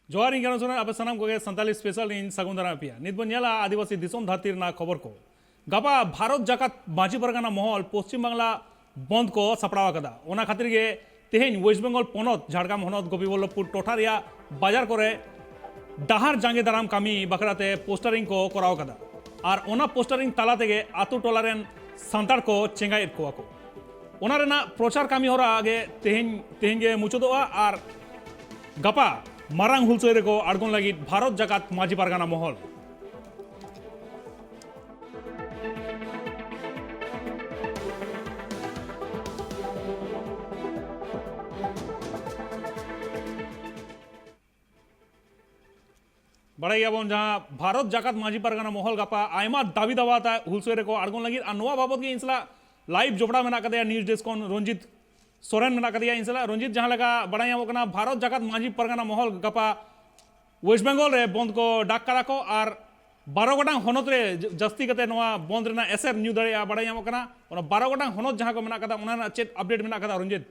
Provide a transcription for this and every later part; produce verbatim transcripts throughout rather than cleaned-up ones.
ᱡᱚᱦᱟᱨ, ᱤᱧ ᱜᱟᱱᱚ ᱥᱚᱨᱮᱱ, ᱟᱯᱮ ᱥᱟᱱᱟᱢ ᱠᱚᱜᱮ ᱥᱟᱱᱛᱟᱞᱤ ᱥᱯᱮᱥᱟᱞ ᱨᱤᱧ ᱥᱟᱹᱜᱩᱱ ᱫᱟᱨᱟᱢ ᱯᱮᱭᱟ᱾ ᱱᱤᱛ ᱵᱚᱱ ᱧᱮᱞᱟ ᱟᱹᱫᱤᱵᱟᱹᱥᱤ ᱫᱤᱥᱚᱢ ᱫᱷᱟᱹᱨᱛᱤ ᱨᱮᱱᱟᱜ ᱠᱷᱚᱵᱚᱨ ᱠᱚ᱾ ᱜᱟᱯᱟ ᱵᱷᱟᱨᱚᱛ ᱡᱟᱠᱟᱛ ᱢᱟᱹᱡᱷᱤ ᱯᱟᱨᱜᱟᱱᱟ ᱢᱚᱦᱚᱞ ᱯᱚᱥᱪᱤᱢ ᱵᱟᱝᱞᱟ ᱵᱚᱱᱫ ᱠᱚ ᱥᱟᱯᱲᱟᱣ ᱟᱠᱟᱫᱟ᱾ ᱚᱱᱟ ᱠᱷᱟᱹᱛᱤᱨ ᱜᱮ ᱛᱮᱦᱮᱧ ᱳᱭᱮᱥᱴ ᱵᱮᱝᱜᱚᱞ ᱯᱚᱱᱚᱛ ᱡᱷᱟᱲᱜᱨᱟᱢ ᱦᱚᱱᱚᱛ ᱜᱳᱯᱤᱵᱚᱞᱞᱚᱵᱷᱯᱩᱨ ᱴᱚᱴᱷᱟ ᱨᱮᱭᱟᱜ ᱵᱟᱡᱟᱨ ᱠᱚᱨᱮ ᱰᱟᱦᱟᱨ ᱡᱟᱸᱜᱮ ᱫᱟᱨᱟᱢ ᱠᱟᱹᱢᱤ ᱵᱟᱠᱷᱨᱟ ᱛᱮ ᱯᱳᱥᱴᱟᱨᱤᱝ ᱠᱚ ᱠᱚᱨᱟᱣ ᱟᱠᱟᱫᱟ᱾ ᱟᱨ ᱚᱱᱟ ᱯᱳᱥᱴᱟᱨᱤᱝ ᱛᱟᱞᱟ ᱛᱮᱜᱮ ᱟᱛᱳ ᱴᱚᱞᱟ ᱨᱮᱱ ᱥᱟᱱᱛᱟᱲ ᱠᱚ ᱪᱮᱸᱜᱟᱭᱮᱫ ᱠᱚᱣᱟ ᱠᱚ᱾ ᱚᱱᱟ ᱨᱮᱱᱟᱜ ᱯᱨᱚᱪᱟᱨ ᱠᱟᱹᱢᱤ ᱦᱚᱨᱟ ᱜᱮ ᱛᱮᱦᱮᱧ, ᱛᱮᱦᱮᱧ ᱜᱮ ᱢᱩᱪᱟᱹᱫᱚᱜᱼᱟ᱾ ᱟᱨ ᱜᱟᱯᱟ ᱢᱟᱨᱟᱝ ᱦᱩᱞᱥᱟᱹᱭ ᱨᱮᱠᱚ ᱟᱬᱜᱚᱱ ᱞᱟᱹᱜᱤᱫ ᱵᱷᱟᱨᱚᱛ ᱡᱟᱠᱟᱛ ᱢᱟᱹᱡᱷᱤ ᱯᱟᱨᱜᱟᱱᱟ ᱢᱚᱦᱚᱞ᱾ ᱵᱟᱲᱟᱭ ᱜᱮᱭᱟᱵᱚᱱ, ᱡᱟᱦᱟᱸ ᱵᱷᱟᱨᱚᱛ ᱡᱟᱠᱟᱛ ᱢᱟᱹᱡᱷᱤ ᱯᱟᱨᱜᱟᱱᱟ ᱢᱚᱦᱚᱞ ᱜᱟᱯᱟ ᱟᱭᱢᱟ ᱫᱟᱹᱵᱤ ᱫᱟᱣᱟ ᱛᱮ ᱦᱩᱞᱥᱟᱹᱭ ᱨᱮᱠᱚ ᱟᱬᱜᱚᱱ ᱞᱟᱹᱜᱤᱫ᱾ ᱟᱨ ᱱᱚᱣᱟ ᱵᱟᱵᱚᱛ ᱜᱮ ᱤᱧ ᱥᱟᱞᱟᱜ ᱞᱟᱭᱤᱵᱷ ᱡᱚᱯᱲᱟᱣ ᱢᱮᱱᱟᱜ ᱟᱠᱟᱫᱮᱭᱟ ᱱᱤᱭᱩᱡᱽ ᱰᱮᱥᱠ ᱠᱷᱚᱱ ᱨᱚᱧᱡᱤᱛ ᱥᱚᱨᱮᱱ ᱢᱮᱱᱟᱜ ᱟᱠᱟᱫᱮᱭᱟ ᱤᱧ ᱥᱟᱞᱟᱜ᱾ ᱨᱚᱧᱡᱤᱛ, ᱡᱟᱦᱟᱸ ᱞᱮᱠᱟ ᱵᱟᱲᱟᱭ ᱧᱟᱢᱚᱜ ᱠᱟᱱᱟ, ᱵᱷᱟᱨᱚᱛ ᱡᱟᱠᱟᱛ ᱢᱟᱹᱡᱷᱤ ᱯᱟᱨᱜᱟᱱᱟ ᱢᱚᱦᱚᱞ ᱜᱟᱯᱟ ᱳᱭᱮᱥᱴ ᱵᱮᱝᱜᱚᱞ ᱨᱮ ᱵᱚᱱᱫ ᱠᱚ ᱰᱟᱠ ᱠᱟᱫᱟ ᱠᱚ, ᱟᱨ ᱵᱟᱨᱚ ᱜᱚᱴᱟᱝ ᱦᱚᱱᱚᱛ ᱨᱮ ᱡᱟᱹᱥᱛᱤ ᱠᱟᱛᱮ ᱱᱚᱣᱟ ᱵᱚᱱᱫ ᱨᱮᱱᱟᱜ ᱮᱥᱮᱨ ᱧᱩᱨ ᱫᱟᱲᱮᱭᱟᱜᱼᱟ ᱵᱟᱲᱟᱭ ᱧᱟᱢᱚᱜ ᱠᱟᱱᱟ᱾ ᱚᱱᱟ ᱵᱟᱨᱚ ᱜᱚᱴᱟᱝ ᱦᱚᱱᱚᱛ ᱡᱟᱦᱟᱸ ᱠᱚ ᱢᱮᱱᱟᱜ ᱟᱠᱟᱫᱟ, ᱚᱱᱟ ᱨᱮᱱᱟᱜ ᱪᱮᱫ ᱟᱯᱰᱮᱴ ᱢᱮᱱᱟᱜ ᱟᱠᱟᱫᱟ, ᱨᱚᱧᱡᱤᱛ?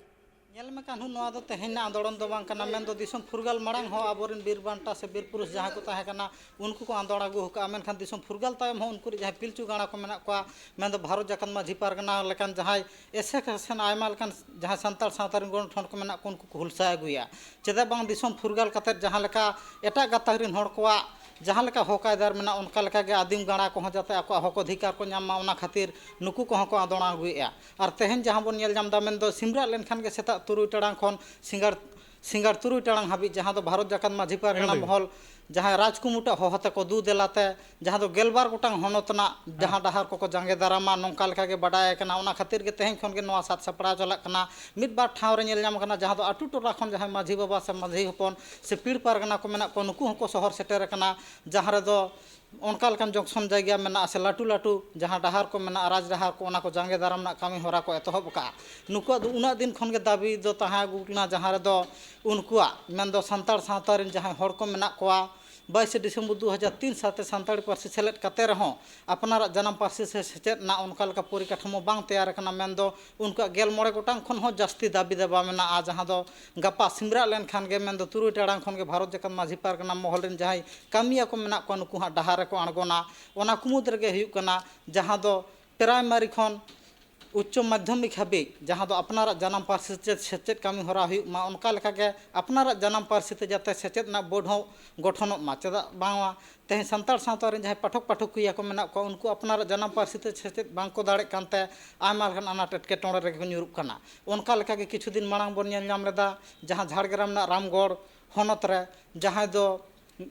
ᱧᱮᱞ ᱢᱮ ᱠᱟᱹᱱᱦᱩ, ᱱᱚᱣᱟ ᱫᱚ ᱛᱮᱦᱮᱧ ᱨᱮᱱᱟᱜ ᱟᱱᱫᱳᱲᱚᱱ ᱫᱚ ᱵᱟᱝ ᱠᱟᱱᱟ, ᱢᱮᱱᱫᱚ ᱫᱤᱥᱚᱢ ᱯᱷᱩᱨᱜᱟᱹᱞ ᱢᱟᱲᱟᱝ ᱦᱚᱸ ᱟᱵᱚᱨᱮᱱ ᱵᱤᱨ ᱵᱟᱱᱴᱟ ᱥᱮ ᱵᱤᱨ ᱯᱩᱨᱩᱥ ᱡᱟᱦᱟᱸᱭ ᱠᱚ ᱛᱟᱦᱮᱸ ᱠᱟᱱᱟ, ᱩᱱᱠᱩ ᱠᱚ ᱟᱸᱫᱳᱲ ᱟᱹᱜᱩ ᱟᱠᱟᱫᱼᱟ᱾ ᱢᱮᱱᱠᱷᱟᱱ ᱫᱤᱥᱚᱢ ᱯᱷᱩᱨᱜᱟᱹᱞ ᱛᱟᱭᱚᱢ ᱦᱚᱸ ᱩᱱᱠᱩ ᱨᱮ ᱡᱟᱦᱟᱸᱭ ᱯᱤᱞᱪᱩ ᱜᱟᱬᱟ ᱠᱚ ᱢᱮᱱᱟᱜ ᱠᱚᱣᱟ, ᱢᱮᱱᱫᱚ ᱵᱷᱟᱨᱚᱛ ᱡᱟᱠᱟᱛ ᱢᱟᱹᱡᱷᱤ ᱯᱟᱨᱜᱟᱱᱟ ᱞᱮᱠᱟᱱ ᱡᱟᱦᱟᱸᱭ ᱮᱥᱮᱠᱟ ᱥᱮᱱ ᱟᱭᱢᱟ ᱞᱮᱠᱟᱱ ᱡᱟᱦᱟᱸᱭ ᱥᱟᱱᱛᱟᱲ ᱥᱟᱶᱛᱟ ᱨᱮᱱ ᱜᱚᱱᱚᱴᱷᱚᱱ ᱠᱚ ᱢᱮᱱᱟᱜ ᱠᱚ, ᱩᱱᱠᱩ ᱠᱚ ᱦᱩᱞᱥᱟᱹᱭ ᱟᱹᱜᱩᱭᱟ᱾ ᱪᱮᱫᱟᱜ ᱵᱟᱝ ᱫᱤᱥᱚᱢ ᱯᱷᱩᱨᱜᱟᱹᱞ ᱠᱟᱛᱮᱫ ᱡᱟᱦᱟᱸ ᱞᱮᱠᱟ ᱮᱴᱟᱜ ᱜᱟᱛᱟᱠ ᱨᱮᱱ ᱦᱚᱲ ᱠᱚᱣᱟᱜ ᱡᱟᱦᱟᱸ ᱞᱮᱠᱟ ᱦᱚᱠ ᱟᱭᱫᱟᱨ ᱢᱮᱱᱟᱜᱼᱟ, ᱚᱱᱠᱟ ᱞᱮᱠᱟᱜᱮ ᱟᱹᱫᱤᱢ ᱜᱟᱬᱟ ᱠᱚᱦᱚᱸ ᱡᱟᱛᱮ ᱟᱠᱚᱣᱟᱜ ᱦᱚᱠ ᱚᱫᱷᱤᱠᱟᱨ ᱠᱚ ᱧᱟᱢ ᱢᱟ, ᱚᱱᱟ ᱠᱷᱟᱹᱛᱤᱨ ᱱᱩᱠᱩ ᱠᱚᱦᱚᱸ ᱠᱚ ᱟᱸᱫᱳᱲ ᱟᱹᱜᱩᱭᱮᱫᱼᱟ᱾ ᱟᱨ ᱛᱮᱦᱮᱧ ᱡᱟᱦᱟᱸ ᱵᱚᱱ ᱧᱮᱞ ᱧᱟᱢ ᱮᱫᱟ, ᱢᱮᱱᱫᱚ ᱥᱤᱢᱨᱟᱜ ᱞᱮᱱᱠᱷᱟᱱ ᱜᱮ ᱥᱮᱛᱟᱜ ᱛᱩᱨᱩᱭ ᱴᱟᱲᱟᱝ ᱠᱷᱚᱱ ᱥᱤᱸᱜᱟᱲ, ᱥᱤᱸᱜᱟᱲ ᱛᱩᱨᱩᱭ ᱴᱟᱲᱟᱝ ᱦᱟᱹᱵᱤᱡ, ᱡᱟᱦᱟᱸ ᱫᱚ ᱵᱷᱟᱨᱚᱛ ᱡᱟᱠᱟᱛ ᱢᱟᱹᱡᱷᱤ ᱯᱟᱨᱜᱟᱱᱟ ᱮᱠᱫᱚᱢ᱾ ᱢᱚᱦᱚᱞ ᱡᱟᱦᱟᱸᱭ ᱨᱟᱡᱽ ᱠᱩᱢᱩᱴᱟᱜ ᱦᱚᱦᱚ ᱛᱮᱠᱚ ᱫᱩ ᱫᱮᱞᱟᱛᱮ, ᱡᱟᱦᱟᱸ ᱫᱚ ᱜᱮᱞᱵᱟᱨ ᱜᱚᱴᱟᱝ ᱦᱚᱱᱚᱛ ᱨᱮᱱᱟᱜ ᱡᱟᱦᱟᱸ ᱰᱟᱦᱟᱨ ᱠᱚᱠᱚ ᱡᱟᱸᱜᱮ ᱫᱟᱨᱟᱢᱟ, ᱱᱚᱝᱠᱟ ᱞᱮᱠᱟᱜᱮ ᱵᱟᱰᱟᱭ ᱟᱠᱟᱱᱟ᱾ ᱚᱱᱟ ᱠᱷᱟᱹᱛᱤᱨ ᱜᱮ ᱛᱮᱦᱮᱧ ᱠᱷᱚᱱ ᱜᱮ ᱱᱚᱣᱟ ᱥᱟᱡᱽ ᱥᱟᱯᱲᱟᱣ ᱪᱟᱞᱟᱜ ᱠᱟᱱᱟ᱾ ᱢᱤᱫ ᱵᱟᱨ ᱴᱷᱟᱶ ᱨᱮ ᱧᱮᱞ ᱧᱟᱢ ᱟᱠᱟᱱᱟ, ᱡᱟᱦᱟᱸ ᱫᱚ ᱟᱹᱛᱩ ᱴᱚᱞᱟ ᱠᱷᱚᱱ ᱡᱟᱦᱟᱸᱭ ᱢᱟᱹᱡᱷᱤ ᱵᱟᱵᱟ ᱥᱮ ᱢᱟᱹᱡᱷᱤ ᱦᱚᱯᱚᱱ ᱥᱮ ᱯᱤᱲ ᱯᱟᱨᱜᱟᱱᱟ ᱠᱚ ᱢᱮᱱᱟᱜ ᱠᱚᱣᱟ, ᱱᱩᱠᱩ ᱦᱚᱸᱠᱚ ᱥᱚᱦᱚᱨ ᱥᱮᱴᱮᱨ ᱟᱠᱟᱱᱟ, ᱡᱟᱦᱟᱸ ᱨᱮᱫᱚ ᱚᱱᱠᱟ ᱞᱮᱠᱟᱱ ᱡᱚᱸᱠᱥᱚᱱ ᱡᱟᱭᱜᱟ ᱢᱮᱱᱟᱜᱼᱟ ᱥᱮ ᱞᱟᱹᱴᱩ ᱞᱟᱹᱴᱩ ᱡᱟᱦᱟᱸ ᱰᱟᱦᱟᱨ ᱠᱚ ᱢᱮᱱᱟᱜᱼᱟ, ᱨᱟᱡᱽ ᱰᱟᱦᱟᱨ ᱠᱚ, ᱚᱱᱟ ᱠᱚ ᱡᱟᱸᱜᱮ ᱫᱟᱨᱟᱢ ᱨᱮᱱᱟᱜ ᱠᱟᱹᱢᱤ ᱦᱚᱨᱟ ᱠᱚ ᱮᱛᱚᱦᱚᱵ ᱟᱠᱟᱫᱼᱟ᱾ ᱱᱩᱠᱩᱣᱟᱜ ᱫᱚ ᱩᱱᱟᱹᱜ ᱫᱤᱱ ᱠᱷᱚᱱ ᱜᱮ ᱫᱟᱹᱵᱤ ᱫᱚ ᱛᱟᱦᱮᱸ ᱟᱹᱜᱩ ᱠᱟᱱᱟ, ᱡᱟᱦᱟᱸ ᱨᱮᱫᱚ ᱩᱱᱠᱩᱣᱟᱜ ᱢᱮᱱᱫᱚ ᱥᱟᱱᱛᱟᱲ ᱥᱟᱶᱛᱟ ᱨᱮᱱ ᱡᱟᱦᱟᱸᱭ ᱦᱚᱲ ᱠᱚ ᱢᱮᱱᱟᱜ ᱠᱚᱣᱟ, ᱵᱟᱭᱤᱥᱮ ᱰᱤᱥᱮᱢᱵᱚᱨ ᱫᱩ ᱦᱟᱡᱟᱨ ᱛᱤᱱ ᱥᱟᱶᱛᱮ ᱥᱟᱱᱛᱟᱲᱤ ᱯᱟᱹᱨᱥᱤ ᱥᱮᱞᱮᱫ ᱠᱟᱛᱮ ᱨᱮᱦᱚᱸ ᱟᱯᱱᱟᱨᱟᱜ ᱡᱟᱱᱟᱢ ᱯᱟᱹᱨᱥᱤ ᱥᱮ ᱥᱮᱪᱮᱫ ᱨᱮᱱᱟᱜ ᱚᱱᱠᱟ ᱞᱮᱠᱟ ᱯᱚᱨᱤᱠᱟᱴᱷᱟᱢᱳ ᱵᱟᱝ ᱛᱮᱭᱟᱨ ᱟᱠᱟᱱᱟ᱾ ᱢᱮᱱᱫᱚ ᱩᱱᱠᱩᱣᱟᱜ ᱜᱮᱞ ᱢᱚᱬᱮ ᱜᱚᱴᱟᱝ ᱠᱷᱚᱱ ᱦᱚᱸ ᱡᱟᱹᱥᱛᱤ ᱫᱟᱹᱵᱤ ᱫᱟᱵᱟ ᱢᱮᱱᱟᱜᱼᱟ, ᱡᱟᱦᱟᱸ ᱫᱚ ᱜᱟᱯᱟ ᱥᱤᱢᱨᱟᱜ ᱞᱮᱱᱠᱷᱟᱱ ᱜᱮ, ᱢᱮᱱᱫᱚ ᱛᱩᱨᱩᱭ ᱴᱟᱲᱟᱝ ᱠᱷᱚᱱ ᱜᱮ ᱵᱷᱟᱨᱚᱛ ᱡᱟᱠᱟᱛ ᱢᱟᱹᱡᱷᱤ ᱯᱟᱨᱜᱟᱱᱟ ᱢᱚᱦᱚᱞ ᱨᱮᱱ ᱡᱟᱦᱟᱸᱭ ᱠᱟᱹᱢᱤᱭᱟᱹ ᱠᱚ ᱢᱮᱱᱟᱜ ᱠᱚᱣᱟ, ᱱᱩᱠᱩ ᱦᱟᱸᱜ ᱰᱟᱦᱟᱨ ᱨᱮᱠᱚ ᱟᱬᱜᱚᱱᱟ᱾ ᱚᱱᱟ ᱠᱚ ᱢᱩᱫᱽ ᱨᱮᱜᱮ ᱦᱩᱭᱩᱜ ᱠᱟᱱᱟ ᱡᱟᱦᱟᱸ ᱫᱚ ᱯᱨᱟᱭᱢᱟᱨᱤ ᱠᱷᱚᱱ ᱩᱪᱪᱚ ᱢᱟᱫᱽᱫᱷᱚᱢᱤᱠ ᱦᱟᱹᱵᱤᱡ ᱡᱟᱦᱟᱸ ᱫᱚ ᱟᱯᱱᱟᱨᱟᱜ ᱡᱟᱱᱟᱢ ᱯᱟᱹᱨᱥᱤ ᱛᱮ ᱥᱮᱪᱮᱫ ᱠᱟᱹᱢᱤ ᱦᱚᱨᱟ ᱦᱩᱭᱩᱜ ᱢᱟ, ᱚᱱᱠᱟ ᱞᱮᱠᱟᱜᱮ ᱟᱯᱱᱟᱨᱟᱜ ᱡᱟᱱᱟᱢ ᱯᱟᱹᱨᱥᱤ ᱛᱮ ᱡᱟᱛᱮ ᱥᱮᱪᱮᱫ ᱨᱮᱱᱟᱜ ᱵᱳᱨᱰ ᱦᱚᱸ ᱜᱚᱴᱷᱚᱱᱚᱜ ᱢᱟ᱾ ᱪᱮᱫᱟᱜ ᱵᱟᱝᱢᱟ ᱛᱮᱦᱮᱧ ᱥᱟᱱᱛᱟᱲ ᱥᱟᱶᱛᱟ ᱨᱮᱱ ᱡᱟᱦᱟᱸᱭ ᱯᱟᱴᱷᱚᱠ ᱯᱟᱴᱷᱚᱠᱤᱭᱟᱹ ᱠᱚ ᱢᱮᱱᱟᱜ ᱠᱚᱣᱟ, ᱩᱱᱠᱩ ᱟᱯᱱᱟᱨᱟᱜ ᱡᱟᱱᱟᱢ ᱯᱟᱹᱨᱥᱤ ᱛᱮ ᱥᱮᱪᱮᱫ ᱵᱟᱝᱠᱚ ᱫᱟᱲᱮᱜ ᱠᱟᱱᱛᱮ ᱟᱭᱢᱟ ᱞᱮᱠᱟᱱ ᱟᱱᱟᱴ ᱮᱴᱠᱮᱴᱚᱬᱮ ᱨᱮᱜᱮ ᱠᱚ ᱧᱩᱨᱩᱜ ᱠᱟᱱᱟ᱾ ᱚᱱᱠᱟ ᱞᱮᱠᱟᱜᱮ ᱠᱤᱪᱷᱩ ᱫᱤᱱ ᱢᱟᱲᱟᱝ ᱵᱚᱱ ᱧᱮᱞ ᱧᱟᱢ ᱞᱮᱫᱟ, ᱡᱟᱦᱟᱸ ᱡᱷᱟᱲᱜᱨᱟᱢ ᱨᱮᱱᱟᱜ ᱨᱟᱢᱜᱚᱲ ᱦᱚᱱᱚᱛ ᱨᱮ ᱡᱟᱦᱟᱸᱭ ᱫᱚ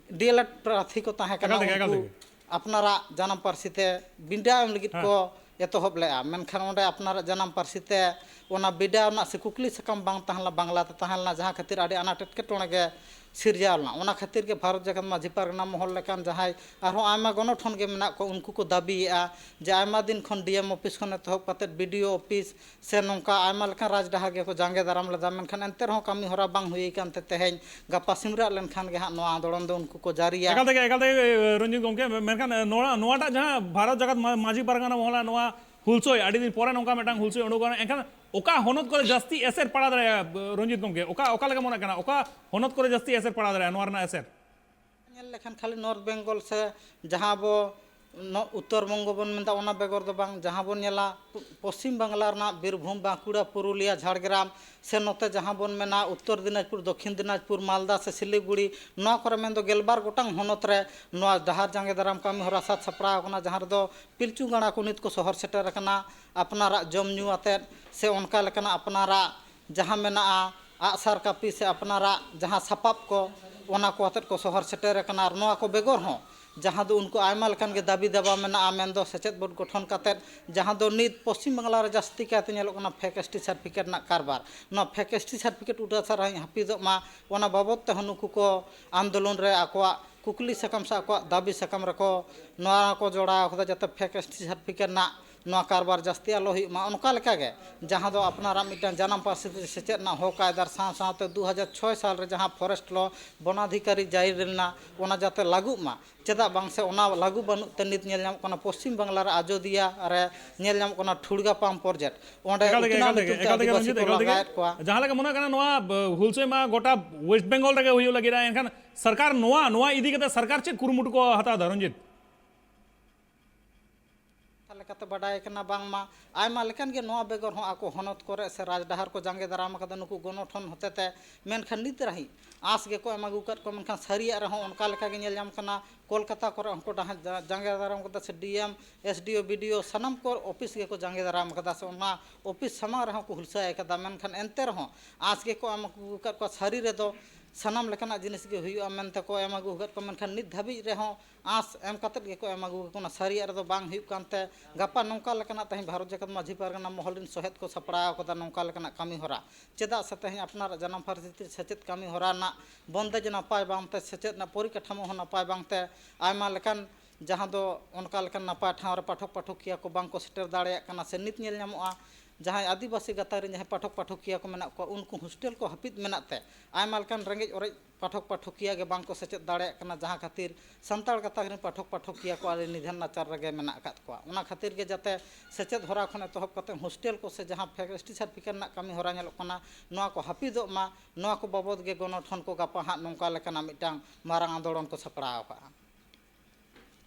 ᱰᱤᱮᱞᱮᱰ ᱯᱨᱟᱨᱛᱷᱤ ᱠᱚ ᱛᱟᱦᱮᱸ ᱠᱟᱱᱟ, ᱮᱠᱟᱞ ᱛᱮᱜᱮ, ᱮᱠᱟᱞ ᱩᱱᱠᱩ ᱛᱮᱜᱮ᱾ ᱟᱯᱱᱟᱨᱟᱜ ᱡᱟᱱᱟᱢ ᱯᱟᱹᱨᱥᱤ ᱛᱮ ᱵᱤᱰᱟᱹᱣ ᱮᱢ ᱞᱟᱹᱜᱤᱫ ᱦᱮᱸ᱾ ᱠᱚ ᱮᱛᱚᱦᱚᱵ ᱞᱮᱫᱼᱟ, ᱢᱮᱱᱠᱷᱟᱱ ᱚᱸᱰᱮ ᱟᱯᱱᱟᱨᱟᱜ ᱡᱟᱱᱟᱢ ᱯᱟᱹᱨᱥᱤ ᱛᱮ ᱚᱱᱟ ᱵᱤᱰᱟᱹᱣ ᱨᱮᱱᱟᱜ ᱥᱮ ᱠᱩᱠᱞᱤ ᱥᱟᱠᱟᱢ ᱵᱟᱝ ᱛᱟᱦᱮᱸ ᱞᱮᱱᱟ, ᱵᱟᱝᱞᱟ ᱛᱮ ᱛᱟᱦᱮᱸ ᱞᱮᱱᱟ, ᱡᱟᱦᱟᱸ ᱠᱷᱟᱹᱛᱤᱨ ᱟᱹᱰᱤ ᱟᱱᱟᱴ ᱮᱴᱠᱮᱴᱚᱬᱮ ᱜᱮ ᱥᱤᱨᱡᱟᱹᱣ ᱞᱮᱱᱟ᱾ ᱚᱱᱟ ᱠᱷᱟᱹᱛᱤᱨ ᱜᱮ ᱵᱷᱟᱨᱚᱛ ᱡᱟᱠᱟᱛ ᱢᱟᱹᱡᱷᱤ ᱯᱟᱨᱜᱟᱱᱟ ᱢᱚᱦᱚᱞ ᱞᱮᱠᱟᱱ ᱡᱟᱦᱟᱸᱭ ᱟᱨᱦᱚᱸ ᱟᱭᱢᱟ ᱜᱚᱱᱚᱴᱷᱚᱱ ᱜᱮ ᱢᱮᱱᱟᱜ ᱠᱚᱣᱟ, ᱩᱱᱠᱩ ᱠᱚ ᱫᱟᱹᱵᱤᱭᱮᱫᱼᱟ ᱡᱮ ᱟᱭᱢᱟ ᱫᱤᱱ ᱠᱷᱚᱱ ᱰᱤᱮᱢ ᱚᱯᱷᱤᱥ ᱠᱷᱚᱱ ᱮᱛᱚᱦᱚᱵ ᱠᱟᱛᱮᱫ ᱵᱤᱰᱤᱳ ᱚᱯᱷᱤᱥ ᱥᱮ ᱱᱚᱝᱠᱟ ᱟᱭᱢᱟ ᱞᱮᱠᱟᱱ ᱨᱟᱡᱽ ᱰᱟᱦᱟᱨ ᱜᱮᱠᱚ ᱡᱟᱸᱜᱮ ᱫᱟᱨᱟᱢ ᱞᱮᱫᱟ, ᱢᱮᱱᱠᱷᱟᱱ ᱮᱱᱛᱮ ᱨᱮᱦᱚᱸ ᱠᱟᱹᱢᱤ ᱦᱚᱨᱟ ᱵᱟᱝ ᱦᱩᱭ ᱟᱠᱟᱱ ᱛᱮ ᱛᱮᱦᱮᱧ ᱜᱟᱯᱟ ᱥᱤᱢᱨᱟᱜ ᱞᱮᱱᱠᱷᱟᱱ ᱜᱮ ᱦᱟᱸᱜ ᱱᱚᱣᱟ ᱟᱱᱫᱳᱞᱚᱱ ᱫᱚ ᱩᱱᱠᱩ ᱠᱚ ᱡᱟᱹᱨᱤᱭᱟ᱾ ᱮᱠᱟᱞ ᱛᱮᱜᱮ, ᱮᱠᱟᱞ ᱛᱮᱜᱮ, ᱨᱚᱧᱡᱤᱛ ᱜᱚᱢᱠᱮ, ᱢᱮᱱᱠᱷᱟᱱ ᱱᱚᱣᱟ, ᱱᱚᱣᱟᱴᱟᱜ ᱡᱟᱦᱟᱸ ᱵᱷᱟᱨᱚᱛ ᱡᱟᱠᱟᱛ ᱢᱟ-, ᱢᱟᱹᱡᱷᱤ ᱯᱟᱨᱜᱟᱱᱟ ᱢᱚᱦᱚᱞᱟ ᱱᱚᱣᱟ ᱦᱩᱞᱥᱟᱹᱭ, ᱟᱹᱰᱤ ᱫᱤᱱ ᱯᱚᱨᱮ ᱱᱚᱝᱠᱟ ᱢᱤᱫᱴᱟᱝ ᱦᱩᱞᱥᱟᱹᱭ ᱩᱰᱩᱠ ᱟᱠᱟᱱᱟ, ᱮᱱᱠᱷᱟᱱ ᱚᱠᱟ ᱦᱚᱱᱚᱛ ᱠᱚᱨᱮ ᱡᱟᱹᱥᱛᱤ ᱮᱥᱮᱨ ᱯᱟᱲᱟᱣ ᱫᱟᱲᱮᱭᱟᱜᱼᱟ, ᱨᱚᱧᱡᱤᱛ ᱜᱚᱢᱠᱮ? ᱚᱠᱟ, ᱚᱠᱟ ᱞᱮᱠᱟ ᱢᱚᱱᱮᱜ ᱠᱟᱱᱟ, ᱚᱠᱟ ᱦᱚᱱᱚᱛ ᱠᱚᱨᱮ ᱡᱟᱹᱥᱛᱤ ᱮᱥᱮᱨ ᱯᱟᱲᱟᱣ ᱫᱟᱲᱮᱭᱟᱜᱼᱟ ᱱᱚᱣᱟ ᱨᱮᱱᱟᱜ ᱮᱥᱮᱨ? ᱧᱮᱞ ᱞᱮᱠᱷᱟᱱ ᱠᱷᱟᱹᱞᱤ ᱱᱚᱨᱛᱷ ᱵᱮᱝᱜᱚᱞ ᱥᱮ ᱡᱟᱦᱟᱸ ᱟᱵᱚ ᱱᱚ-, ᱩᱛᱛᱚᱨ ᱵᱚᱝᱜᱚ ᱵᱚᱱ ᱢᱮᱱᱫᱟ, ᱚᱱᱟ ᱵᱮᱜᱚᱨ ᱫᱚ ᱵᱟᱝ, ᱡᱟᱦᱟᱸ ᱵᱚᱱ ᱧᱮᱞᱟ ᱯᱚ-, ᱯᱚᱥᱪᱤᱢ ᱵᱟᱝᱞᱟ ᱨᱮᱱᱟᱜ ᱵᱤᱨᱵᱷᱩᱢ, ᱵᱟᱸᱠᱩᱲᱟ, ᱯᱩᱨᱩᱞᱤᱭᱟ, ᱡᱷᱟᱲᱜᱨᱟᱢ, ᱥᱮ ᱱᱚᱛᱮ ᱡᱟᱦᱟᱸ ᱵᱚᱱ ᱢᱮᱱᱟ ᱩᱛᱛᱚᱨ ᱫᱤᱱᱟᱡᱽᱯᱩᱨ, ᱫᱚᱠᱠᱷᱤᱱ ᱫᱤᱱᱟᱡᱽᱯᱩᱨ, ᱢᱟᱞᱫᱟ ᱥᱮ ᱥᱤᱞᱤᱜᱩᱲᱤ, ᱱᱚᱣᱟ ᱠᱚᱨᱮ ᱢᱮᱱᱫᱚ ᱜᱮᱞᱵᱟᱨ ᱜᱚᱴᱟᱝ ᱦᱚᱱᱚᱛ ᱨᱮ ᱱᱚᱣᱟ ᱰᱟᱦᱟᱨ ᱡᱟᱸᱜᱮ ᱫᱟᱨᱟᱢ ᱠᱟᱹᱢᱤ ᱦᱚᱨᱟ ᱥᱟᱹᱛ ᱥᱟᱯᱲᱟᱣ ᱟᱠᱟᱱᱟ, ᱡᱟᱦᱟᱸ ᱨᱮᱫᱚ ᱯᱤᱞᱪᱩ ᱜᱟᱬᱟ ᱠᱚ ᱱᱤᱛ ᱠᱚ ᱥᱚᱦᱚᱨ ᱥᱮᱴᱮᱨ ᱟᱠᱟᱱᱟ ᱟᱯᱱᱟᱨᱟᱜ ᱡᱚᱢ ᱧᱩ ᱟᱛᱮᱫ, ᱥᱮ ᱚᱱᱠᱟ ᱞᱮᱠᱟᱱᱟᱜ ᱟᱯᱱᱟᱨᱟᱜ ᱡᱟᱦᱟᱸ ᱢᱮᱱᱟᱜᱼᱟ ᱟᱜᱼᱥᱟᱨ ᱠᱟᱹᱯᱤ ᱥᱮ ᱟᱯᱱᱟᱨᱟᱜ ᱡᱟᱦᱟᱸ ᱥᱟᱯᱟᱵ ᱠᱚ, ᱚᱱᱟ ᱠᱚ ᱟᱛᱮᱫ ᱠᱚ ᱥᱚᱦᱚᱨ ᱥᱮᱴᱮᱨ ᱟᱠᱟᱱᱟ᱾ ᱟᱨ ᱱᱚᱣᱟ ᱠᱚ ᱵᱮᱜᱚᱨ ᱦᱚᱸ ᱡᱟᱦᱟᱸ ᱫᱚ ᱩᱱᱠᱩ ᱟᱭᱢᱟ ᱞᱮᱠᱟᱱ ᱜᱮ ᱫᱟᱹᱵᱤ ᱫᱟᱵᱟ ᱢᱮᱱᱟᱜᱼᱟ, ᱢᱮᱱᱫᱚ ᱥᱮᱪᱮᱫ ᱵᱳᱨᱰ ᱜᱚᱴᱷᱚᱱ ᱠᱟᱛᱮᱫ, ᱡᱟᱦᱟᱸ ᱫᱚ ᱱᱤᱛ ᱯᱚᱥᱪᱤᱢ ᱵᱟᱝᱞᱟ ᱨᱮ ᱡᱟᱹᱥᱛᱤ ᱠᱟᱭᱛᱮ ᱧᱮᱞᱚᱜ ᱠᱟᱱᱟ ᱯᱷᱮᱠ ᱮᱥ ᱴᱤ ᱥᱟᱨᱴᱤᱯᱷᱤᱠᱮᱴ ᱨᱮᱱᱟᱜ ᱠᱟᱨᱵᱟᱨ᱾ ᱱᱚᱣᱟ ᱯᱷᱮᱠ ᱮᱥ ᱴᱤ ᱥᱟᱨᱴᱤᱯᱷᱤᱠᱮᱴ ᱩᱰᱟᱹ ᱥᱟᱨ ᱦᱟᱹᱯᱤᱫᱚᱜ ᱢᱟ, ᱚᱱᱟ ᱵᱟᱵᱚᱫ ᱛᱮᱦᱚᱸ ᱱᱩᱠᱩ ᱠᱚ ᱟᱱᱫᱳᱞᱚᱱ ᱨᱮ ᱟᱠᱚᱣᱟᱜ ᱠᱩᱠᱞᱤ ᱥᱟᱠᱟᱢ ᱥᱮ ᱟᱠᱚᱣᱟᱜ ᱫᱟᱹᱵᱤ ᱥᱟᱠᱟᱢ ᱨᱮᱠᱚ ᱱᱚᱣᱟ ᱠᱚ ᱡᱚᱲᱟᱣ ᱠᱟᱫᱟ, ᱡᱟᱛᱮ ᱯᱷᱮᱠ ᱮᱥ ᱴᱤ ᱥᱟᱨᱴᱤᱯᱷᱤᱠᱮᱴ ᱨᱮᱱᱟᱜ ᱱᱚᱣᱟ ᱠᱟᱨᱵᱟᱨ ᱡᱟᱹᱥᱛᱤ ᱟᱞᱚ ᱦᱩᱭᱩᱜ ᱢᱟ᱾ ᱚᱱᱠᱟ ᱞᱮᱠᱟᱜᱮ ᱡᱟᱦᱟᱸ ᱫᱚ ᱟᱯᱱᱟᱨᱟᱜ ᱢᱤᱫᱴᱟᱝ ᱡᱟᱱᱟᱢ ᱯᱟᱹᱨᱥᱤ ᱛᱮ ᱥᱮᱪᱮᱫ ᱨᱮᱱᱟᱜ ᱦᱚᱠ ᱟᱹᱭᱫᱟᱹᱨ ᱥᱟᱶ ᱥᱟᱶᱛᱮ ᱫᱩ ᱦᱟᱡᱟᱨ ᱪᱷᱚᱭ ᱥᱟᱞ ᱨᱮ ᱡᱟᱦᱟᱸ ᱯᱷᱚᱨᱮᱥᱴ ᱞᱚ ᱵᱚᱱᱟᱫᱷᱤᱠᱟᱨᱤ ᱡᱟᱹᱨᱤ ᱞᱮᱱᱟ, ᱚᱱᱟ ᱡᱟᱛᱮ ᱞᱟᱹᱜᱩᱜ ᱢᱟ᱾ ᱪᱮᱫᱟᱜ ᱵᱟᱝ ᱥᱮ ᱚᱱᱟ ᱞᱟᱹᱜᱩ ᱵᱟᱹᱱᱩᱜ ᱛᱮ ᱱᱤᱛ ᱧᱮᱞ ᱧᱟᱢᱚᱜ ᱠᱟᱱᱟ ᱯᱚᱥᱪᱤᱢ ᱵᱟᱝᱞᱟ ᱨᱮ ᱟᱡᱚᱫᱤᱭᱟ ᱨᱮ ᱧᱮᱞ ᱧᱟᱢᱚᱜ ᱠᱟᱱᱟ ᱴᱷᱩᱲᱜᱟ ᱯᱟᱢ ᱯᱨᱚᱡᱮᱠᱴ, ᱚᱸᱰᱮ ᱮᱠᱟᱞ ᱛᱮᱜᱮ, ᱩᱛᱱᱟᱹᱣ ᱮᱠᱟᱞ ᱛᱮᱜᱮ, ᱧᱩᱛᱩᱢ ᱛᱮ ᱮᱠᱟᱞ ᱛᱮᱜᱮ ᱟᱹᱫᱤᱵᱟᱹᱥᱤ ᱨᱚᱧᱡᱤᱛ, ᱠᱚ ᱮᱠᱟᱞ ᱛᱮᱜᱮ᱾ ᱞᱟᱜᱟᱭᱮᱫ ᱠᱚᱣᱟ᱾ ᱡᱟᱦᱟᱸ ᱞᱮᱠᱟ ᱢᱚᱱᱮ ᱠᱟᱱᱟ ᱱᱚᱣᱟ, ᱵ-, ᱦᱩᱞᱥᱟᱹᱭ ᱢᱟ ᱜᱚᱴᱟ ᱣᱮᱥᱴ ᱵᱮᱝᱜᱚᱞ ᱨᱮᱜᱮ ᱦᱩᱭᱩᱜ ᱞᱟᱹᱜᱤᱫ, ᱮᱱᱠᱷᱟᱱ ᱥᱚᱨᱠᱟᱨ ᱱᱚᱣᱟ, ᱱᱚᱣᱟ ᱤᱫᱤ ᱠᱟᱛᱮ ᱥᱚᱨᱠᱟᱨ ᱪᱮᱫ ᱠᱩᱨᱩᱢᱩᱴᱩ ᱠᱚ ᱦᱟᱛᱟᱣ ᱮᱫᱟ, ᱨᱚᱧᱡᱤᱛ? ᱠᱟᱛᱷᱟ ᱞᱮᱠᱟᱛᱮ ᱵᱟᱰᱟᱭ ᱠᱟᱱᱟ ᱵᱟᱝᱢᱟ ᱟᱭᱢᱟ ᱞᱮᱠᱟᱱ ᱜᱮ ᱱᱚᱣᱟ ᱵᱮᱜᱚᱨ ᱦᱚᱸ ᱟᱠᱚ ᱦᱚᱱᱚᱛ ᱠᱚᱨᱮ ᱥᱮ ᱨᱟᱡᱽ ᱰᱟᱦᱟᱨ ᱠᱚ ᱡᱟᱸᱜᱮ ᱫᱟᱨᱟᱢ ᱟᱠᱟᱫᱟ ᱱᱩᱠᱩ ᱜᱚᱱᱚᱴᱷᱚᱱ ᱦᱚᱛᱮᱛᱮ, ᱢᱮᱱᱠᱷᱟᱱ ᱱᱤᱛ ᱨᱟᱹᱦᱤ ᱟᱸᱥ ᱜᱮᱠᱚ ᱮᱢ ᱟᱹᱜᱩ ᱟᱠᱟᱫ ᱠᱚᱣᱟ᱾ ᱢᱮᱱᱠᱷᱟᱱ ᱥᱟᱹᱨᱤᱭᱟᱜ ᱨᱮᱦᱚᱸ ᱚᱱᱠᱟ ᱞᱮᱠᱟ ᱜᱮ ᱧᱮᱞ ᱧᱟᱢ ᱠᱟᱱᱟ, ᱠᱳᱞᱠᱟᱛᱟ ᱠᱚᱨᱮ ᱦᱚᱸᱠᱚ ᱰᱟᱦᱟᱨ ᱡᱟ-, ᱡᱟᱸᱜᱮ ᱫᱟᱨᱟᱢ ᱠᱟᱫᱟ, ᱥᱮ ᱰᱤ ᱮᱢ, ᱮᱥ ᱰᱤ ᱳ, ᱵᱤ ᱰᱤ ᱳ, ᱥᱟᱱᱟᱢ ᱠᱚ ᱚᱯᱷᱤᱥ ᱜᱮᱠᱚ ᱡᱟᱸᱜᱮ ᱫᱟᱨᱟᱢ ᱠᱟᱫᱟ, ᱥᱮ ᱚᱱᱟ ᱚᱯᱷᱤᱥ ᱥᱟᱢᱟᱝ ᱨᱮᱦᱚᱸ ᱠᱚ ᱦᱩᱞᱥᱟᱹᱭ ᱠᱟᱫᱟ᱾ ᱢᱮᱱᱠᱷᱟᱱ ᱮᱱᱛᱮ ᱨᱮᱦᱚᱸ ᱟᱸᱥ ᱜᱮᱠᱚ ᱮᱢ ᱟᱹᱜᱩ ᱟᱠᱟᱫ ᱠᱚᱣᱟ᱾ ᱥᱟᱹᱨᱤ ᱨᱮᱫᱚ ᱥᱟᱱᱟᱢ ᱞᱮᱠᱟᱱᱟᱜ ᱡᱤᱱᱤᱥ ᱜᱮ ᱦᱩᱭᱩᱜᱼᱟ ᱢᱮᱱᱛᱮ ᱠᱚ ᱮᱢ ᱟᱹᱜᱩ ᱟᱠᱟᱫ ᱠᱚᱣᱟ, ᱢᱮᱱᱠᱷᱟᱱ ᱱᱤᱛ ᱫᱷᱟᱹᱵᱤᱡ ᱨᱮᱦᱚᱸ ᱟᱸᱥ ᱮᱢ ᱠᱟᱛᱮᱫ ᱜᱮᱠᱚ ᱮᱢ ᱟᱹᱜᱩ ᱟᱠᱚ ᱠᱟᱱᱟ᱾ ᱥᱟᱹᱨᱤᱭᱟᱜ ᱨᱮᱫᱚ ᱵᱟᱝ ᱦᱩᱭᱩᱜ ᱠᱟᱱᱛᱮ, ᱜᱟᱯᱟ ᱱᱚᱝᱠᱟ ᱞᱮᱠᱟᱱᱟᱜ ᱛᱮᱦᱮᱧ ᱵᱷᱟᱨᱚᱛ ᱡᱟᱠᱟᱛ ᱢᱟᱹᱡᱷᱤ ᱯᱟᱨᱜᱟᱱᱟ ᱢᱚᱦᱚᱞ ᱨᱤᱱ ᱥᱚᱦᱮᱫ ᱠᱚ ᱥᱟᱯᱲᱟᱣ ᱟᱠᱟᱫᱟ ᱱᱚᱝᱠᱟ ᱞᱮᱠᱟᱱᱟᱜ ᱠᱟᱹᱢᱤ ᱦᱚᱨᱟ᱾ ᱪᱮᱫᱟᱜ ᱥᱮ ᱛᱮᱦᱮᱧ ᱟᱯᱱᱟᱨᱟᱜ ᱡᱟᱱᱟᱢ ᱯᱟᱹᱨᱥᱤ ᱛᱮ ᱥᱮᱪᱮᱫ ᱠᱟᱹᱢᱤ ᱦᱚᱨᱟ ᱨᱮᱱᱟᱜ ᱵᱚᱱᱫᱮᱡᱽ ᱱᱟᱯᱟᱭ ᱵᱟᱝᱛᱮ, ᱥᱮᱪᱮᱫ ᱨᱮᱱᱟᱜ ᱯᱚᱨᱤᱠᱟᱴᱷᱟᱢᱳ ᱦᱚᱸ ᱱᱟᱯᱟᱭ ᱵᱟᱝᱛᱮ, ᱟᱭᱢᱟ ᱞᱮᱠᱟᱱ ᱡᱟᱦᱟᱸ ᱫᱚ ᱚᱱᱠᱟ ᱞᱮᱠᱟᱱ ᱱᱟᱯᱟᱭ ᱴᱷᱟᱶ ᱨᱮ ᱯᱟᱴᱷᱚᱠ ᱯᱟᱴᱷᱚᱠᱤᱭᱟᱹ ᱠᱚ ᱵᱟᱝ ᱠᱚ ᱥᱮᱴᱮᱨ ᱫᱟᱲᱮᱭᱟᱜ ᱠᱟᱱᱟ᱾ ᱥᱮ ᱱᱤᱛ ᱧᱮᱞ ᱧᱟᱢᱚᱜᱼᱟ, ᱡᱟᱦᱟᱸᱭ ᱟᱹᱫᱤᱵᱟᱹᱥᱤ ᱜᱟᱛᱟᱠ ᱨᱮᱱ ᱡᱟᱦᱟᱸᱭ ᱯᱟᱴᱷᱚᱠ ᱯᱟᱴᱷᱚᱠᱤᱭᱟᱹ ᱠᱚ ᱢᱮᱱᱟᱜ ᱠᱚᱣᱟ, ᱩᱱᱠᱩ ᱦᱳᱥᱴᱮᱞ ᱠᱚ ᱦᱟᱹᱯᱤᱫ ᱢᱮᱱᱟᱜ ᱛᱮ ᱟᱭᱢᱟ ᱞᱮᱠᱟᱱ ᱨᱮᱸᱜᱮᱡ ᱚᱨᱮᱡ ᱯᱟᱴᱷᱚᱠ ᱯᱟᱴᱷᱚᱠᱤᱭᱟᱹ ᱜᱮ ᱵᱟᱝ ᱠᱚ ᱥᱮᱪᱮᱫ ᱫᱟᱲᱮᱭᱟᱜ ᱠᱟᱱᱟ, ᱡᱟᱦᱟᱸ ᱠᱷᱟᱹᱛᱤᱨ ᱥᱟᱱᱛᱟᱲ ᱜᱟᱛᱟᱠ ᱨᱮᱱ ᱯᱟᱴᱷᱚᱠ ᱯᱟᱴᱷᱚᱠᱤᱭᱟᱹ ᱠᱚ ᱟᱹᱰᱤ ᱱᱤᱫᱷᱟᱱ ᱱᱟᱪᱟᱨ ᱨᱮᱜᱮ ᱢᱮᱱᱟᱜ ᱟᱠᱟᱫ ᱠᱚᱣᱟ᱾ ᱚᱱᱟ ᱠᱷᱟᱹᱛᱤᱨ ᱜᱮ ᱡᱟᱛᱮ ᱥᱮᱪᱮᱫ ᱦᱚᱨᱟ ᱠᱷᱚᱱ ᱮᱛᱚᱦᱚᱵ ᱠᱟᱛᱮ ᱦᱳᱥᱴᱮᱞ ᱠᱚ ᱥᱮ ᱡᱟᱦᱟᱸ ᱮᱥ ᱴᱤ ᱥᱟᱨᱴᱤᱯᱷᱤᱠᱮᱴ ᱨᱮᱱᱟᱜ ᱠᱟᱹᱢᱤ ᱦᱚᱨᱟ ᱧᱮᱞᱚᱜ ᱠᱟᱱᱟ, ᱱᱚᱣᱟ ᱠᱚ ᱦᱟᱹᱯᱤᱫᱚᱜ ᱢᱟ, ᱱᱚᱣᱟ ᱠᱚ ᱵᱟᱵᱚᱫ ᱜᱮ ᱜᱚᱱᱚᱴᱷᱚᱱ ᱠᱚ ᱜᱟᱯᱟ ᱦᱟᱸᱜ ᱱᱚᱝᱠᱟ ᱞᱮᱠᱟᱱᱟᱜ ᱢᱤᱫᱴᱟᱝ ᱢᱟᱨᱟᱝ ᱟᱱᱫᱳᱲᱚᱱ ᱠᱚ ᱥᱟᱯᱲᱟᱣ ᱟᱠᱟᱫᱼᱟ᱾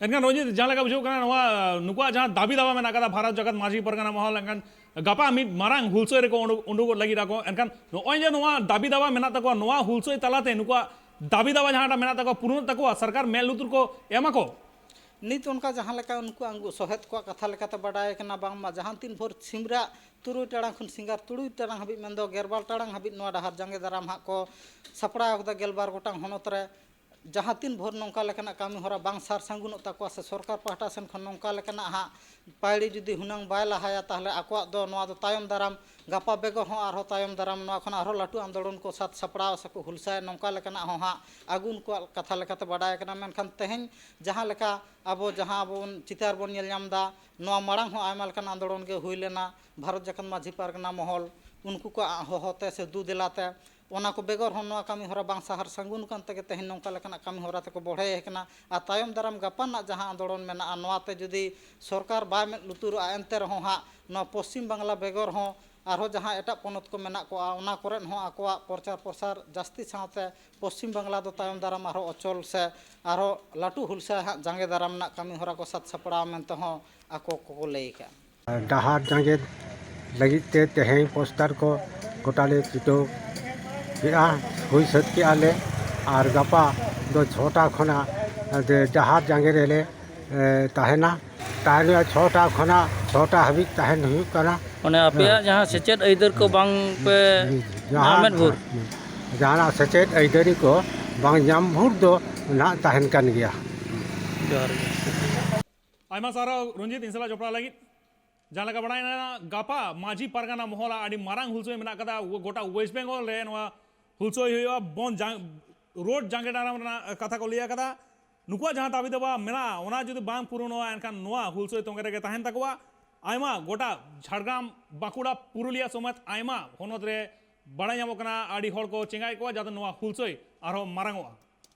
ᱮᱱᱠᱷᱟᱱ ᱨᱚᱧᱡᱤᱛ, ᱡᱟᱦᱟᱸ ᱞᱮᱠᱟ ᱵᱩᱡᱷᱟᱹᱜ ᱠᱟᱱᱟ, ᱱᱚᱣᱟ ᱱᱩᱠᱩᱣᱟᱜ ᱡᱟᱦᱟᱸ ᱫᱟᱹᱵᱤ ᱫᱟᱣᱟ ᱢᱮᱱᱟᱜ ᱟᱠᱟᱫᱟ ᱵᱷᱟᱨᱚᱛ ᱡᱟᱠᱟᱛ ᱢᱟᱹᱡᱷᱤ ᱯᱟᱨᱜᱟᱱᱟ ᱢᱚᱦᱚᱞ, ᱮᱱᱠᱷᱟᱱ ᱜᱟᱯᱟ ᱢᱤᱫ ᱢᱟᱨᱟᱝ ᱦᱩᱞᱥᱟᱹᱭ ᱨᱮᱠᱚ ᱩᱰᱩᱠ, ᱩᱰᱩᱠᱚᱜ ᱞᱟᱹᱜᱤᱫ ᱟᱠᱚ᱾ ᱮᱱᱠᱷᱟᱱ ᱱᱚᱜᱼᱚᱭ ᱡᱮ ᱱᱚᱣᱟ ᱫᱟᱹᱵᱤ ᱫᱟᱣᱟ ᱢᱮᱱᱟᱜ ᱛᱟᱠᱚᱣᱟ, ᱱᱚᱣᱟ ᱦᱩᱞᱥᱟᱹᱭ ᱛᱟᱞᱟᱛᱮ ᱱᱩᱠᱩᱣᱟᱜ ᱫᱟᱹᱵᱤ ᱫᱟᱣᱟ ᱡᱟᱦᱟᱸᱴᱟᱜ ᱢᱮᱱᱟᱜ ᱛᱟᱠᱚᱣᱟ, ᱯᱩᱨᱩᱱᱚᱜ ᱛᱟᱠᱚᱣᱟ, ᱥᱚᱨᱠᱟᱨ ᱢᱮᱫ ᱞᱩᱛᱩᱨ ᱠᱚ ᱮᱢᱟ ᱠᱚ? ᱱᱤᱛ ᱚᱱᱠᱟ ᱡᱟᱦᱟᱸ ᱞᱮᱠᱟ ᱩᱱᱠᱩᱣᱟᱜ ᱩᱱᱠᱩ ᱥᱚᱦᱮᱫ ᱠᱚᱣᱟᱜ ᱠᱟᱛᱷᱟ ᱞᱮᱠᱟᱛᱮ ᱵᱟᱰᱟᱭ ᱠᱟᱱᱟ ᱵᱟᱝᱢᱟ ᱡᱟᱦᱟᱸ ᱛᱤᱱ ᱵᱷᱳᱨ ᱥᱤᱢᱨᱟᱜ ᱛᱩᱨᱩᱭ ᱴᱟᱲᱟᱝ ᱠᱷᱚᱱ ᱥᱤᱸᱜᱟᱨ ᱛᱩᱨᱩᱭ ᱴᱟᱲᱟᱝ ᱦᱟᱹᱵᱤᱡ, ᱢᱮᱱᱫᱚ ᱜᱮᱞᱵᱟᱨ ᱴᱟᱲᱟᱝ ᱦᱟᱹᱵᱤᱡ ᱱᱚᱣᱟ ᱰᱟᱦᱟᱨ ᱡᱟᱸᱜᱮ ᱫᱟᱨᱟᱢ ᱦᱟᱸᱜ ᱠᱚ ᱥᱟᱯᱲᱟᱣ ᱠᱟᱫᱟ ᱜᱮᱞᱵᱟᱨ ᱜᱚᱴᱟᱝ ᱦᱚᱱᱚᱛ ᱨᱮ᱾ ᱡᱟᱦᱟᱸ ᱛᱤᱱ ᱵᱷᱳᱨ ᱱᱚᱝᱠᱟ ᱞᱮᱠᱟᱱᱟᱜ ᱠᱟᱹᱢᱤ ᱦᱚᱨᱟ ᱵᱟᱝ ᱥᱟᱨ ᱥᱟᱹᱜᱩᱱᱚᱜ ᱛᱟᱠᱚᱣᱟ ᱥᱮ ᱥᱚᱨᱠᱟᱨ ᱯᱟᱦᱴᱟ ᱥᱮᱱ ᱠᱷᱚᱱ ᱱᱚᱝᱠᱟ ᱞᱮᱠᱟᱱᱟᱜ ᱦᱟᱸᱜ ᱯᱟᱹᱭᱲᱤ ᱡᱩᱫᱤ ᱦᱩᱱᱟᱹᱝ ᱵᱟᱭ ᱞᱟᱦᱟᱭᱟ, ᱛᱟᱦᱚᱞᱮ ᱟᱠᱚᱣᱟᱜ ᱫᱚ ᱱᱚᱣᱟ ᱫᱚ ᱛᱟᱭᱚᱢ ᱫᱟᱨᱟᱢ ᱜᱟᱯᱟ ᱵᱮᱜᱚᱨ ᱦᱚᱸ ᱟᱨᱦᱚᱸ ᱛᱟᱭᱚᱢ ᱫᱟᱨᱟᱢ ᱱᱚᱣᱟ ᱠᱷᱚᱱ ᱟᱨᱦᱚᱸ ᱞᱟᱹᱴᱩ ᱟᱱᱫᱳᱞᱚᱱ ᱠᱚ ᱥᱟᱛ ᱥᱟᱯᱲᱟᱣ ᱥᱮᱠᱚ ᱦᱩᱞᱥᱟᱭᱟ, ᱱᱚᱝᱠᱟ ᱞᱮᱠᱟᱱᱟᱜ ᱦᱚᱸ ᱦᱟᱸᱜ ᱟᱹᱜᱩ ᱩᱱᱠᱩᱣᱟᱜ ᱠᱟᱛᱷᱟ ᱞᱮᱠᱟᱛᱮ ᱵᱟᱰᱟᱭ ᱠᱟᱱᱟ᱾ ᱢᱮᱱᱠᱷᱟᱱ ᱛᱮᱦᱮᱧ ᱡᱟᱦᱟᱸ ᱞᱮᱠᱟ ᱟᱵᱚ ᱡᱟᱦᱟᱸ ᱟᱵᱚ ᱵᱚᱱ ᱪᱤᱛᱟᱹᱨ ᱵᱚᱱ ᱧᱮᱞ ᱧᱟᱢ ᱮᱫᱟ, ᱱᱚᱣᱟ ᱢᱟᱲᱟᱝ ᱦᱚᱸ ᱟᱭᱢᱟ ᱞᱮᱠᱟᱱ ᱟᱱᱫᱳᱞᱚᱱ ᱜᱮ ᱦᱩᱭ ᱞᱮᱱᱟ᱾ ᱵᱷᱟᱨᱚᱛ ᱡᱟᱠᱟᱛ ᱢᱟᱹᱡᱷᱤ ᱯᱟᱨᱜᱟᱱᱟ ᱢᱚᱦᱚᱞ ᱩᱱᱠᱩ ᱠᱚᱣᱟᱜ ᱦᱚᱦᱚ ᱛᱮ ᱥᱮ ᱫᱩ ᱫᱮᱞᱟ ᱛᱮ ᱚᱱᱟ ᱠᱚ ᱵᱮᱜᱚᱨ ᱦᱚᱸ ᱱᱚᱣᱟ ᱠᱟᱹᱢᱤ ᱦᱚᱨᱟ ᱵᱟᱝ ᱥᱟᱦᱟᱨ ᱥᱟᱹᱜᱩᱱ ᱠᱟᱱ ᱛᱮᱜᱮ ᱛᱮᱦᱮᱧ ᱱᱚᱝᱠᱟ ᱞᱮᱠᱟᱱᱟᱜ ᱠᱟᱹᱢᱤ ᱦᱚᱨᱟ ᱛᱮᱠᱚ ᱵᱚᱲᱦᱮ ᱟᱠᱟᱱᱟ᱾ ᱟᱨ ᱛᱟᱭᱚᱢ ᱫᱟᱨᱟᱢ ᱜᱟᱯᱟ ᱨᱮᱱᱟᱜ ᱡᱟᱦᱟᱸ ᱟᱱᱫᱳᱞᱚᱱ ᱢᱮᱱᱟᱜᱼᱟ, ᱱᱚᱣᱟ ᱛᱮ ᱡᱩᱫᱤ ᱥᱚᱨᱠᱟᱨ ᱵᱟᱭ ᱢᱮᱫ ᱞᱩᱛᱩᱨᱚᱜᱼᱟ, ᱮᱱᱛᱮ ᱨᱮᱦᱚᱸ ᱦᱟᱸᱜ ᱱᱚᱣᱟ ᱯᱚᱥᱪᱤᱢ ᱵᱟᱝᱞᱟ ᱵᱮᱜᱚᱨ ᱦᱚᱸ ᱟᱨᱦᱚᱸ ᱡᱟᱦᱟᱸ ᱮᱴᱟᱜ ᱯᱚᱱᱚᱛ ᱠᱚ ᱢᱮᱱᱟᱜ ᱠᱚᱣᱟ, ᱚᱱᱟ ᱠᱚᱨᱮᱫ ᱦᱚᱸ ᱟᱠᱚᱣᱟᱜ ᱯᱨᱚᱪᱟᱨ ᱯᱨᱚᱥᱟᱨ ᱡᱟᱹᱥᱛᱤ ᱥᱟᱶᱛᱮ ᱯᱚᱥᱪᱤᱢ ᱵᱟᱝᱞᱟ ᱫᱚ ᱛᱟᱭᱚᱢ ᱫᱟᱨᱟᱢ ᱟᱨᱦᱚᱸ ᱚᱪᱚᱞ ᱥᱮ ᱟᱨᱦᱚᱸ ᱞᱟᱹᱴᱩ ᱦᱩᱞᱥᱟᱹᱭ ᱦᱟᱸᱜ ᱡᱟᱸᱜᱮ ᱫᱟᱨᱟᱢ ᱨᱮᱱᱟᱜ ᱠᱟᱹᱢᱤ ᱦᱚᱨᱟ ᱠᱚ ᱥᱟᱛ ᱥᱟᱯᱲᱟᱣ ᱢᱮᱱᱛᱮ ᱦᱚᱸ ᱟᱠᱚ ᱠᱚᱠᱚ ᱞᱟᱹᱭ ᱟᱠᱟᱫᱼᱟ᱾ ᱰᱟᱦᱟᱨ ᱡᱟᱸᱜᱮ ᱞᱟᱹᱜᱤᱫ ᱛᱮ ᱛᱮᱦᱮᱧ ᱯᱳᱥᱴᱟᱨ ᱠᱚ ᱜᱚᱴᱟ ᱞᱮ ᱪᱷᱩᱴᱟᱹᱣ ᱠᱮᱜᱼᱟ, ᱦᱩᱭ ᱥᱟᱹᱛ ᱠᱮᱜᱼᱟ ᱞᱮ᱾ ᱟᱨ ᱜᱟᱯᱟ ᱫᱚ ᱪᱷᱚᱴᱟ ᱠᱷᱚᱱᱟᱜ ᱰᱟᱦᱟᱨ ᱡᱟᱸᱜᱮ ᱨᱮᱞᱮ, ᱮ, ᱛᱟᱦᱮᱱᱟ᱾ ᱛᱟᱦᱮᱱ ᱦᱩᱭᱩᱜᱼᱟ, ᱪᱷᱚᱴᱟ ᱠᱷᱚᱱᱟᱜ ᱪᱷᱚᱴᱟ ᱦᱟᱹᱵᱤᱡ ᱛᱟᱦᱮᱱ ᱦᱩᱭᱩᱜ ᱠᱟᱱᱟ᱾ ᱢᱟᱱᱮ ᱟᱯᱮᱭᱟᱜ ᱦᱮᱸ᱾ ᱡᱟᱦᱟᱸ ᱥᱮᱪᱮᱫ ᱟᱹᱭᱫᱟᱹᱨ ᱠᱚ ᱦᱮᱸ᱾ ᱵᱟᱝ ᱯᱮ ᱡᱟᱦᱟᱸ ᱧᱟᱢᱮᱫ ᱵᱷᱳᱨ? ᱡᱟᱦᱟᱱᱟᱜ ᱥᱮᱪᱮᱫ ᱟᱹᱭᱫᱟᱹᱨᱤ ᱠᱚ ᱵᱟᱝ ᱧᱟᱢ ᱵᱷᱳᱨ ᱫᱚ ᱱᱟᱦᱟᱜ ᱛᱟᱦᱮᱱ ᱠᱟᱱ ᱜᱮᱭᱟ᱾ ᱡᱚᱦᱟᱨ ᱜᱮ᱾ ᱟᱭᱢᱟ ᱥᱟᱨᱦᱟᱣ ᱨᱚᱧᱡᱤᱛ, ᱤᱧ ᱥᱟᱞᱟᱜ ᱡᱚᱯᱲᱟᱣ ᱞᱟᱹᱜᱤᱫ᱾ ᱡᱟᱦᱟᱸ ᱞᱮᱠᱟ ᱵᱟᱲᱟᱭᱮᱱᱟ, ᱜᱟᱯᱟ ᱢᱟᱹᱡᱷᱤ ᱯᱟᱨᱜᱟᱱᱟ ᱢᱚᱦᱚᱞᱟᱜ ᱟᱹᱰᱤ ᱢᱟᱨᱟᱝ ᱦᱩᱞᱥᱟᱹᱭ ᱢᱮᱱᱟᱜ ᱠᱟᱫᱟ᱾ ᱜᱚᱴᱟ ᱳᱭᱮᱥᱴ ᱵᱮᱝᱜᱚᱞ ᱨᱮ ᱱᱚᱣᱟ ᱦᱩᱞᱥᱟᱹᱭ ᱦᱩᱭᱩᱜᱼᱟ᱾ ᱵᱚᱱ ᱡᱟᱝ-, ᱨᱳᱰ ᱡᱟᱸᱜᱮ ᱫᱟᱨᱟᱢ ᱨᱮᱱᱟᱜ ᱠᱟᱛᱷᱟ ᱠᱚ ᱞᱟᱹᱭ ᱟᱠᱟᱫᱟ᱾ ᱱᱩᱠᱩᱣᱟᱜ ᱡᱟᱦᱟᱸ ᱫᱟᱹᱵᱤ ᱫᱟᱵᱟ ᱢᱮᱱᱟᱜᱼᱟ, ᱚᱱᱟ ᱡᱩᱫᱤ ᱵᱟᱝ ᱯᱩᱨᱩᱱᱚᱜᱼᱟ, ᱮᱱᱠᱷᱟᱱ ᱱᱚᱣᱟ ᱦᱩᱞᱥᱟᱹᱭ ᱛᱚᱸᱜᱮ ᱨᱮᱜᱮ ᱛᱟᱦᱮᱱ ᱛᱟᱠᱚᱣᱟ᱾ ᱟᱭᱢᱟ ᱜᱚᱴᱟ ᱡᱷᱟᱲᱜᱨᱟᱢ, ᱵᱟᱸᱠᱩᱲᱟ, ᱯᱩᱨᱩᱞᱤᱭᱟ ᱥᱚᱢᱮᱛ ᱟᱭᱢᱟ ᱦᱚᱱᱚᱛ ᱨᱮ ᱵᱟᱲᱟᱭ ᱧᱟᱢᱚᱜ ᱠᱟᱱᱟ, ᱟᱹᱰᱤ ᱦᱚᱲ ᱠᱚ ᱪᱮᱸᱜᱟᱭᱮᱫ ᱠᱚᱣᱟ, ᱡᱟᱛᱮ ᱱᱚᱣᱟ ᱦᱩᱞᱥᱟᱹᱭ ᱟᱨᱦᱚᱸ ᱢᱟᱨᱟᱝᱚᱜᱼᱟ᱾